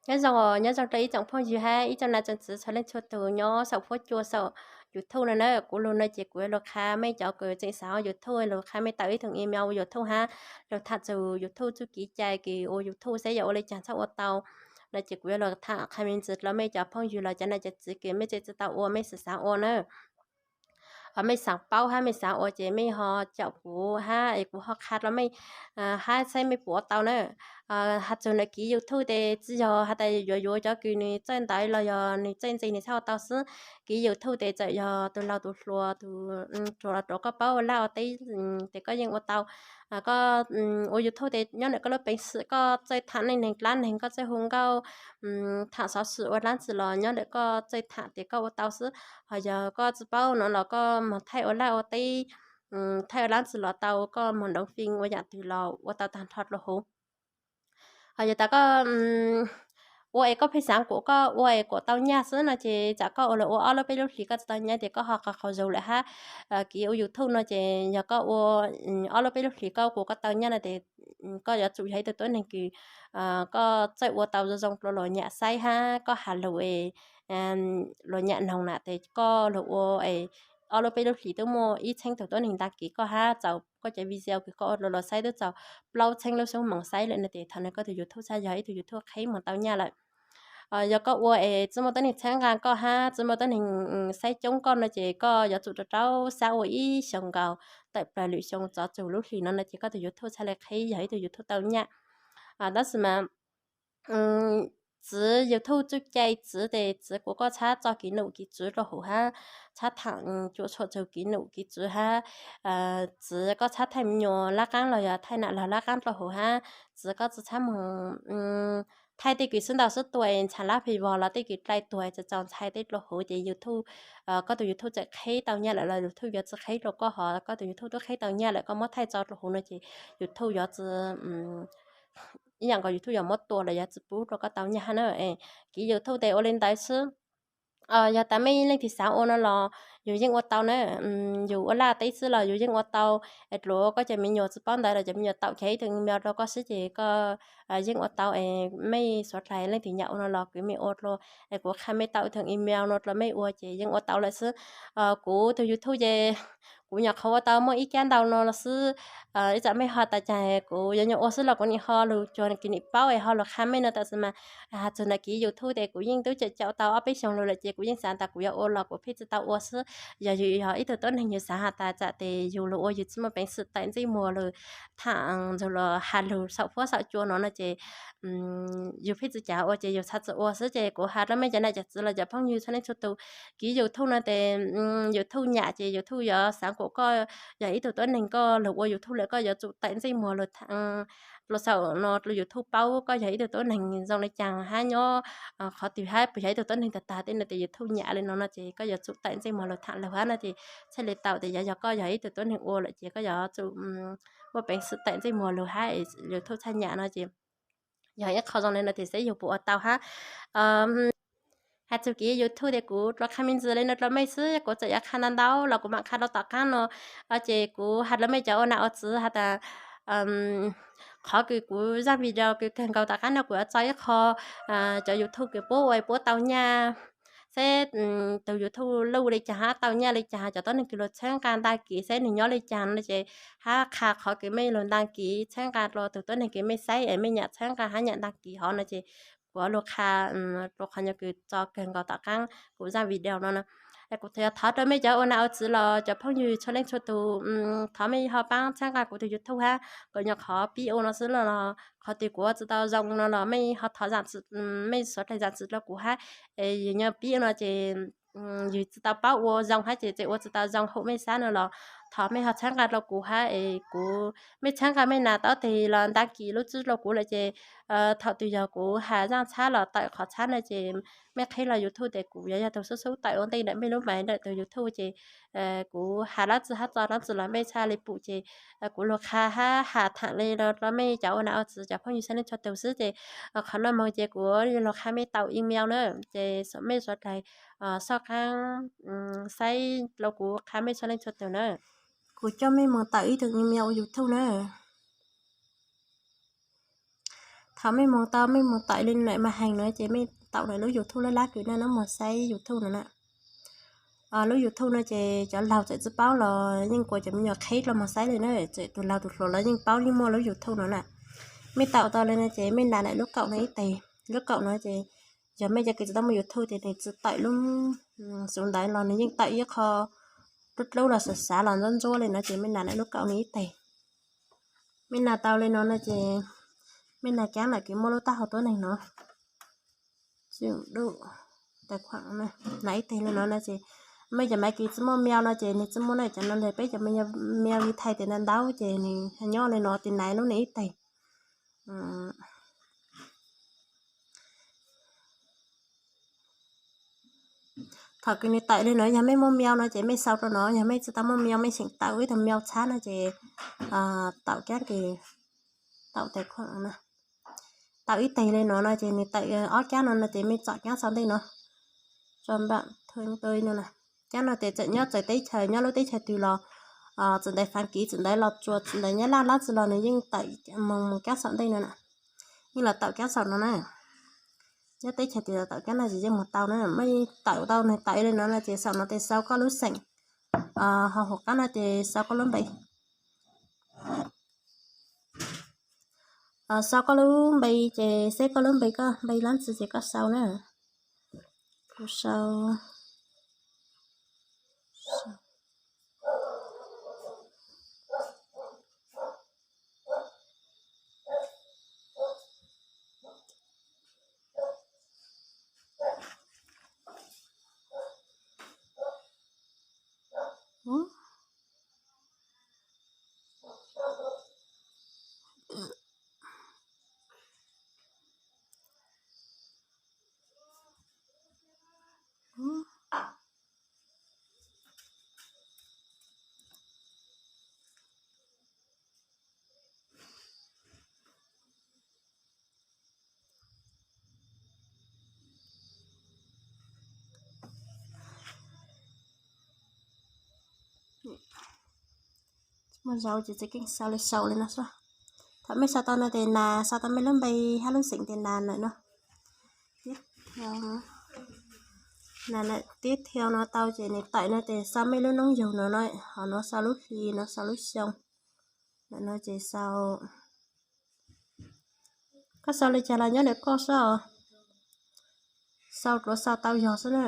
Nyob zoo, nyob zoo rau ib tsoom phooj ywg hab ib tsoom nam tsoom txwv txhua leej txhua tus nyob saum huab cua saum YouTube no na. Kuv lug no ces kuv yuav lug qha mej cov kws tseem xav ua YouTube, lug qha mej tau ib tug email ua YouTube hab lug tham txug YouTube txuj kev cai kws ua YouTube seb yog ua le caag txhob ua tau no ces kuv yuav lug tham qha me ntsis rau mej cov phooj ywg los cov nam cov txwv kws mej tseem tsi tau ua mej xav xav ua na. Mej xav paub hab mej xav ua ces mej ho caum kuv hab es kuv ho qha rau mej hab saib mej puas ua tau na. Has txug nam kev YouTube tes tsi yog has tas yuav yuav cov kws nwg txawj ntawv los yog nwg txawj ntse nwg txhob ua tau xwb. Kev YouTube tes txawm yog tug laug tug hluas tug ruam los ruam koj paub ua laj ua teb tes koj yeej ua tau. Koj ua YouTube tes nyob ntawm koj lub peev xwm koj txawj tham neej neeg dlaab neeg, koj txawj hu nkauj, tham xov xwm ua dlaab tsi los nyob ntawm koj txawj tham tes koj ua tau xwb. Ho yog koj tsi paub no los koj moog thaij ua laj ua teb, thaij ua dlaab tsi los tau, koj moog nrov fee ua yaam twg los ua tau taag nrho dlua huv. Ho yog tas koj ua es koj pheej xaav kuas koj ua es kuas tau nyaj xwb no ces tsam koj ua lug ua ob lub peb lub hlis koj tsi tau nyaj tes koj ho qhov qhov zug lawm hab. Kev ua YouTube no ces yog koj ua ob lub peb lub hlis koj kuas koj tau nyaj no tes koj yuav tsum yog ib tug tuab neeg kws koj txawj ua tau zoo zoo rau luas nyam saib hab koj has lug es luas nyam noog na tes koj lug ua es ob lub peb lub hlis twb muaj ib txheeb tug tuab neeg ntaag kev koj hab txaus koj cov video kws koj ua rau luas saib twb txaus plaub txheeb lub xub moos saib lawm no tes thaum no koj tug YouTube txhaj yog ib tug YouTube qheb moog tau nyaj lawm. Yog koj ua es tsi muaj tuab neeg txhawb nqaa koj hab tsi muaj tuab neeg saib coob koj no ces koj yuav tsum rau rau sab ua ib xyoos nkaus tawm plaws lwm xyoo txov txug lub hlis no no ces koj tug YouTube txhaj le qheb yog ib tug YouTube tau nyaj. Tab sis mas txwv YouTube txuj cai txwv tes txwv kuas koj txhab tso kev num kev tswv dlua huv hab txhab tham cuam tshuam txug kev num kev tswv hab txwv koj txhab thaij me nyuam lab qaab los yog thaij nam laug lab qaab dlua huv hab txwv koj tsi txhab moog thaij tej kws xwb ntaus xwb tua ntshav lab fes vog los tej kws dlai tuag txaus ntshai tej dlua huv ces YouTube, koj tug YouTube txawm qheb tau nyaj lawm los YouTube yuav tsi qheb rau koj, ho koj tug YouTube twb qheb tau nyaj lawm koj muab thaij tso dlua huv no ces YouTube yuav tsi, ib yaam nkaus YouTube yuav muab tua los yuav tsi pub rau koj tau nyaj hab na. Kev YouTube tes ua le ntawd xwb. Yog tas mej leej twg xav ua no los yus yeej ua tau na. Yus ua laj teb xwb los yus yeej ua tau. Es dluav koj cov me nyuam tsi paub ntawv los cov me nyuam taum kiag ib tug email rau koj xwb ces koj yeej ua tau es mej suav dlawg leej twg nyam ua no los kuv mej ua dlua es kuv qha mej tau ib tug email no dlua mej ua ces yeej ua tau lawm xwb. Kuv tug YouTube ces kuv nyuam qhuav ua tau muaj ib kab ntau no xwb. Ib tsam mej ho tas caag kuv yuav nyuam ua xwb los kuv nim ho lug cuag kws nim paub es ho lug qha mej no tab sis mas has txug nam kev YouTube tes kuv yeej tub caum caum tau ob peb xyoos lug lawm ces kuv yeej xav tas kuv yuav ua los kuv pheej tsi tau ua xwb. Yog yus yog ib tug tuab neeg yus xav has tas tsam tes yus lug ua yus tsi muaj peev xwm tawm ntsej muag lug tham ntxug los has lug saum huab saum cua no no ces yus pheej tsi cav ua ces yus txhaj tsi ua xwb ces kuv has rau mej cov nam cov txwv los cov phooj ywg txhua leej txhua tug, kev YouTube no tes YouTube nyam ces YouTube yuav xaav kuas koj yog ib tug tuab neeg koj lug ua YouTube lawm koj yuav tsum tawm ntsej muag lug tham los saum no rau YouTube paub koj yog ib tug tuab neeg zoo le caag hab nyob qhov twg hab puas yog ib tug tuab neeg tag tag tej no tes YouTube nyam le no no ces koj yuav tsum tawm ntsej muag lug tham lug hab no ces txhaj le tau tes yog, yog koj yog ib tug tuab neeg ua lawm ces koj yuav tsum muaj peev xwm tawm ntsej muag lug hab YouTube txhaj nyam no ces yog ib qho zoo le no tes saib yus puas ua tau hab. Has txug kev YouTube tes kuv rov qha me ntsis le no rau mej xwb, kuv txawm yuav qha ntau ntau los kuv maam qha rau tom qaab no. Ces kuv has rau mej cov ua nam ua txwv has tas qhov kws kuv zaaj video kws kawg nkaus tom qaab no kuv yuav tso ib qho cov YouTube kws puab ua puab tau nyaj, saib tug YouTube luj le caag hab tau nyaj le caag, cov tuab neeg kws lug txhawb nqaa ntaag kev saib nwg nyob le caag no ces hab qha qhov kws mej lug ntaag kev txhawb nqaa rau tug tuab neeg kws mej saib es mej nyam txhawb nqaa hab nyam ntaag kev hov no ces kuv lug qha rau qhov nyuas kws tso kawg nkaus tom qaab kuv zaaj video no na. Kuv yog thov rau mej cov ua nam ua txwv los cov phooj ywg txhua leej txhua tug, thov mej ho paab txhawb nqaa kuv tug YouTube hab, kuv nyuam qhuav pib ua no xwb los qhov twg kuv ua tsi tau zoo no los mej ho thov, mej suav dlawg zaam txim rau kuv hab. Yus nyuas pib ua no ces yus tsi tau paub ua zoo hab ces tseem ua tsi tau zoo hum mej sab no los thov mej ho txhawb nqaa rau kuv hab es kuv, mej txhawb nqaa mej nas taub teg los ntaag kev lub tswb rau kuv lawm ces thaum twg yog kuv has zaaj txhab los tawm qhov txhab no ces mej qheb los YouTube tes kuv yuav yog tug xub xub tawm ua ntej ntawm mej lub maiv ntawm tug YouTube ces kuv has dlaab tsi hab tso dlaab tsi los mej txhaj le pum ces kuv lug qha hab has thaam le rau mej cov ua nam ua txwv cov phooj ywg txhua leej txhua tug xwb ces qhov no moog ces kuv lug qha mej tau email na ces mej suav dlawg soj qaab saib rau kuv qha mej txhua leej txhua tug na. Kuv coj mej moog tawm ib tug email ua YouTube na. Thaum mej moog tau mej moog tawm li na mas heev no ces mej taum lawm lub YouTube lab lab kws na, nub moog saib YouTube no na. Lub YouTube no ces cov laug txawm tsi paub los yeej kuas cov me nyuam qheb dlua moog saib li na, txawm tug laug tug hluas los yeej paub yeej muaj lub YouTube no na. Mej taum tau li no ces mej nas lawm lub kaum no ib teg. Lub kaum no ces yog mej cov kws tsi tau muaj YouTube ces nwg tsi tawm lub xuv ntawd los nwg yeej tawm ib qho dlub dlub los xav xav los ntsuab ntsuab li no ces mej nas lawm lub kaum no ib teg. Mej nas tau li no no ces mej nas kaab lawm kws muaj lub taub hau tuab neeg no. Tsi du tais khuam na, nas ib teg li no no ces mej cov maiv kws tsi muaj meo no ces nwg tsi muaj na, cov no ntag peb cov meo li thaij tes ntau ntau ces nwg nyob li no tes nas lub no ib teg. Thaum kws nwg tawm li no yog mej muaj meo no ces mej sau rau no, yog mej tsi tau muaj meo mej xeem tawm ib tug meo txhab no ces taum kaab kws taum tais khuam na. Tau ib teg li no no ces nwg tawm ob kaab no no ces mej tsom kaab sau ntej no. Tso npam thua ib no na. Kaab no tes txawm nyob txawv teb chaws nyob lub teb chaws twg los txawm ntawd Fab Kis txawm ntawd Los Tsuas txawm ntawd Nyab Laj dlaab tsi los nwg yeej tawm moog kaab sau ntej no na. Yeej los taum kaab sau no na. Nyob teb chaws twg los taum kaab no ces yeej moog tau na. Mej tawm tau nwg tawm li no no ces sau no tes sau koj lub xeem, ho hauv qaab no ces sau koj lub npe. Sau koj lub npe ces seb koj lub npe koj npe dlaab tsi ces koj sau na. Kuv sau Muaj zaus ces txawm keej sau li sau li no xwb. Thaum mej sau tau no tes nas, sau tau mej lub npe hab lub xeem tes nas lawm no. Nas lawm tib theo no tau ces nws tawm no tes sau mej lub noob yaug no no, ho no sau lub hli no sau lub xyoo. Lawm no ces sau, koj sau li cas los nyob ntawm koj xwb os. Sau tsuav sau tau yog xwb na.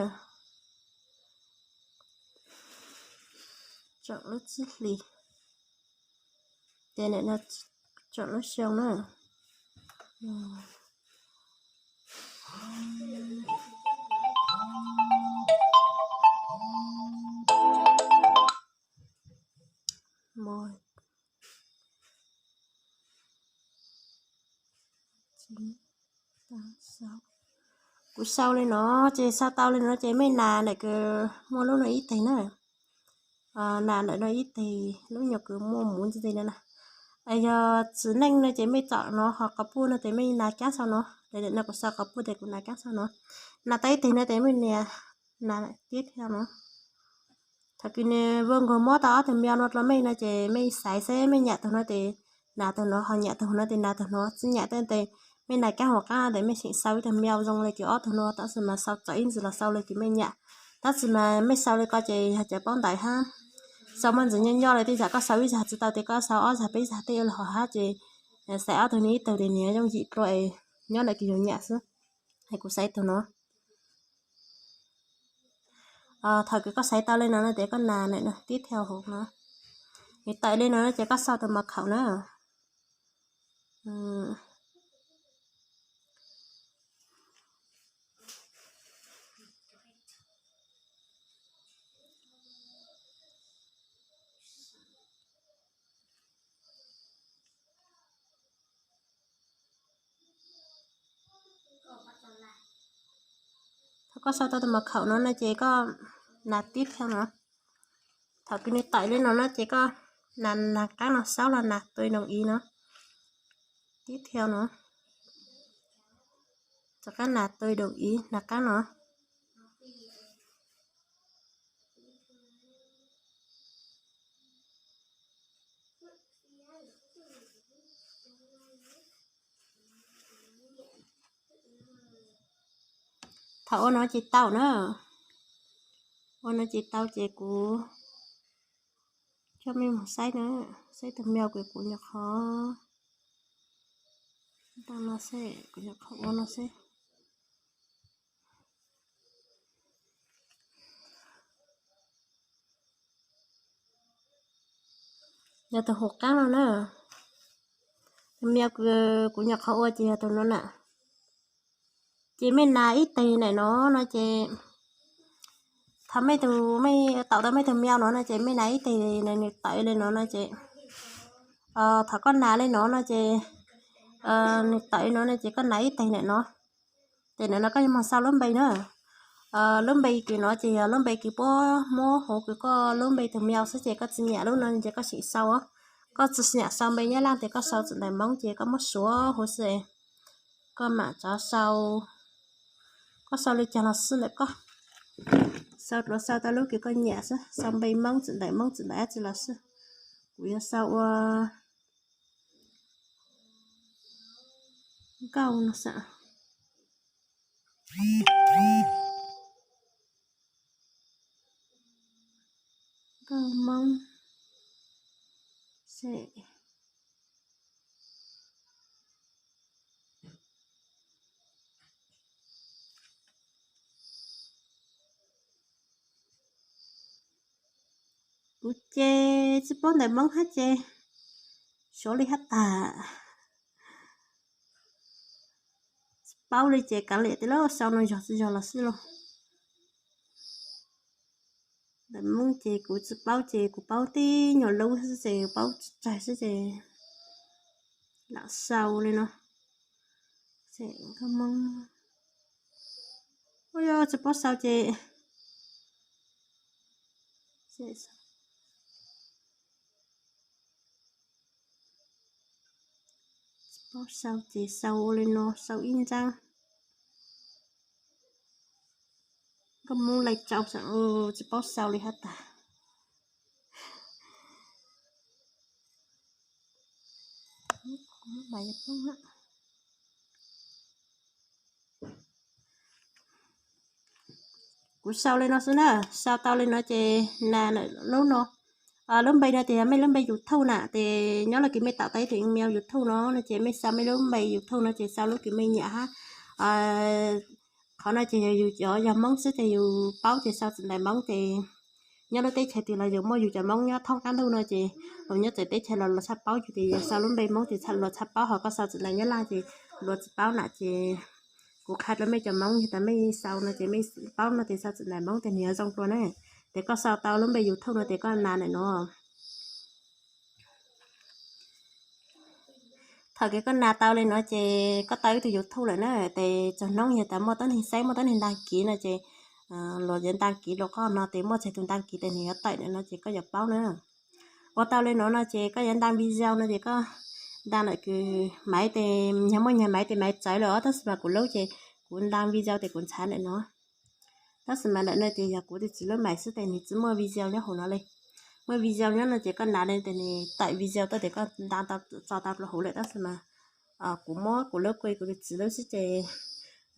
Tsoom lub txib hlis, ces tsoom lub xyoo na. Kuv sau li no ces sau tau li no ces mej nas ntawm kws muaj lub no ib teg na. Nas ntawm no ib teg, lub nyuam kws muaj muv ntxi ntxi no na. Yog txiv neej no ces mej tsom no, ho quas puj no ces mej nas kaab sau no. Ntawm no kuv sau quas puj tes kuv nas kaab sau no. Nas tau ib teg no tes mej nias nas tib theo no. Thaum kws nws vua nkaus mob tau ob tug meo no dlua mej no ces mej xaiv seb mej nyam tug no tes nas tug no, ho nyam tug no tes nas tug no, tsi nyam tej tes mej nas kaab hauv qaab tes mej xeem sau ib tug meo zoo le kws ob tug no, tab sis mas sau txawv ib ntsis los sau le kws mej nyam. Tab sis mas mej sau li ko ces yog cov paub ntawv hab, sau muaj ntsis nyob nyob li tej zag koj sau ib zag tsi tau tes koj sau ob zag peb zag tej ua li hov hab ces xaiv ob tug no ib tug tes nws yooj yim dlua es nyob ntawm kws yus nyam xwb. Es kuv xaiv tug no. Thaum kws koj xaiv tau li no no tes koj nas ntawm no tib theo hauv no. Nws tawm li no no ces koj sau tus mos khaum na. Thaum koj sau tau tus mos khaum no no ces koj nas tib theo no. Thaum kws nws tawm li no no ces koj nas, nas qaab no saub los nas tôi đồng ý no. Tib theo no. Rov qab nas tôi đồng ý, nas qaab no. Ua no ces tau na. Ua no ces tau ces kuv coj mej mus saib na, saib tus meo kuv, kuv nyuam qhuav tau no xwb, kuv nyuam qhuav ua no xwb. Yog tus hauv qaab no na. Tus meo kuv nyuam qhuav ua ces yog tus no na. Ces mej nas ib teg ntawm no no ces thaum mej tus, mej tau tau mej tus meo no no ces mej nas ib teg nws tawm li no no ces, thaum koj nas li no no ces nws tawm li no no ces koj nas ib teg ntawm no. Ces ntawm no koj yuav moog sau lub npe na. Lub npe kws no ces yog lub npe kws puab muab hauv kws koj lub npe tus meo xwb ces koj tsi nyam lub no ces koj tseem sau. Koj tsi nyam sau npe Nyab Laj ces koj sau txim ntawm Moob ces koj muab suav huv xwb. Koj mam tso sau, koj sau li caag los xij ntawm koj. Sau, sau tau lub kws koj nyam xwb, sau npe Moob txim ntawm Moob txim ntawm dab tsi los xij. Kuv yuav sau ua Nkauj no xwb. Nkauj Moob. Kuv ces tsi paub ntawv Moob hab ces suav li hab tag. Tsi paub li ces kav liam tej lub sau no yog tsi yog los xij lauj. Ntawv Moob ces kuv tsi paub ces kuv paub tib nyuag lub xwb ces paub tsi tsawg xwb ces lam sau li no. Nkauj Moob, ua yog tsi paub sau ces tsi paub sau ces sau ua li no, sau ib nraab. Nkauj Moob Lais Tsau, tsi paub sau li hab tag. Kuv sau li no xwb na, sau tau li no ces nas lub no. Lub npe no ces yog mej lub npe YouTube na, ces nyob los kws mej tau tau ib tug email YouTube no no ces mej sau mej lub npe YouTube no ces sau lub kws mej nyam hab. Qhov no ces yog yus cov yog Moob xwb ces yus paub ces sau txim ntawm Moob ces nyob lub teb chaws twg los yus muaj yus cov Moob nyob thoob qab ntuj no ces luag nyob txawv teb chaws los luag txhaj paub yus ces yog sau lub npe Moob ces luag txhaj paub, ho koj sau txim ntawm Nyab Laj ces luag tsi paub na ces kuv qha rau mej cov Moob yog tas mej sau no ces mej paub no ces sau txim ntawm Moob ces nws yuav zoo dlua na. Ces koj sau tau lub npe YouTube no ces koj nas ntawm no. Thaum kws koj nas tau li no ces koj tau ib tug YouTube lawm na, ces txog hnub yog tas muaj tuab neeg saib muaj tuab neeg ntaag kiv no ces luag yuav ntaag kiv rau koj no ces muaj txhais tus ntaag kiv ces nws yuav tawm ntawm no ces koj yuav paub na. Ua tau li no no ces koj yuav ntaag video no ces koj ntaag ntawm kws maiv tes, yog muaj nyuag maiv tes maiv txawv lawm os, tab sis mas kuv lub ces kuv ntaag video tes kuv ntxhaav ntawm no. Tab sis mas ntawm no ces yog kuv tus txiv lub maiv xwb tes nws tsi muaj video nyob hauv no li. Muaj video nyob no ces koj ntaag li tes nws tawm video tuaj tes koj ntaag tso tau rau hauv lawm, tab sis mas kuv muab kuv lub kuj kuv tus txiv lub xwb ces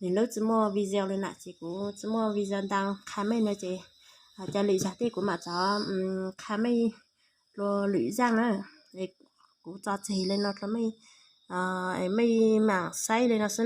nws lub tsi muaj video li na ces kuv tsi muaj video ntaag qha mej no ces cov lwm zag tej kuv mam tso qha mej dlua lwm zaj na. Kuv tso tseg li no rau mej, mej mam saib li no xwb.